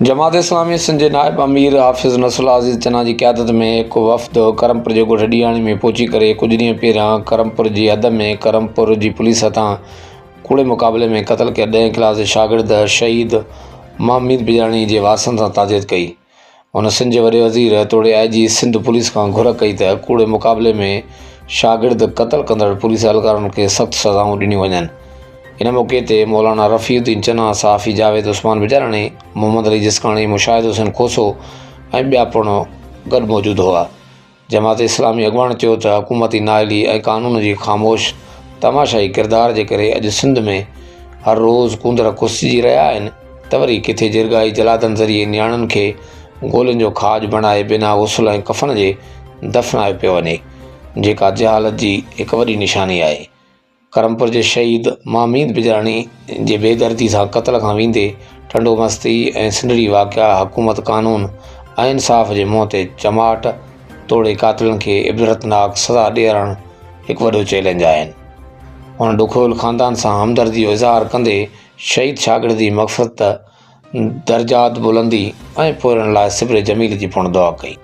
جماعت اسلامي سنڌ جي نائب امير حافظ نصرالله عزيز چنا جي قيادت ۾ هڪ وفد ڪرمپور جي ڳوٺ ڏيهاڻي ۾ پهچي ڪري ڪجهه ڏينهن پهريان ڪرمپور جي حد ۾ ڪرمپور جي پوليس هٿان ڪوڙي مقابلي ۾ قتل ڪيل ڏهين ڪلاس جي شاگرد شهيد محمد بجاڻي جي وارثن سان تعزيت ڪئي. هن سنڌ جي وڏي وزير توڙي آء جي سنڌ پوليس کان گهر ڪئي ته ڪوڙي مقابلي ۾ شاگرد قتل ڪندڙ پوليس اهلڪارن کي سخت سزائون ڏنيون وڃن. ان موقعي تي مولانا رفيع الدين چنا، صحافي جاويد عثمان بجاراڻي، محمد علي جسڪاڻي، مشاهد حسين کوسو ۽ ٻيا پڻ گڏ موجود هئا. جماعت اسلامي اڳواڻ چيو ته حڪومتي نااهلي ۽ قانون جي خاموش تماشائي ڪردار جي ڪري اڄ سنڌ ۾ هر روز ڪونڌر ڪسجي رهيا آهن ته وري ڪٿي جرڳائي جلادن ذريعي نياڻين کي گولين جو کاڄ بڻائي بنا غسل ۽ ڪفن جي دفنايو پيو وڃي جيڪا جهالت جي هڪ وڏي نشاني آهي. ڪرمپور جي شهيد ماميد بجاڻي جي بيدردي سان قتل کان ويندي ٽنڊو مستي ۽ سنڌڙي واقعا حڪومت قانون ۽ انصاف جي منهن تي چماٽ توڙي قاتلن کي عبرتناڪ سزا ڏيارڻ هڪ وڏو چئلينج آهن. هن ڏکويل خاندان سان همدردي جو اظهار ڪندي شهيد شاگرد جي مغفرت، درجات بلندي ۽ پوئرن لاء صبر جميل جي پڻ دعا ڪئي.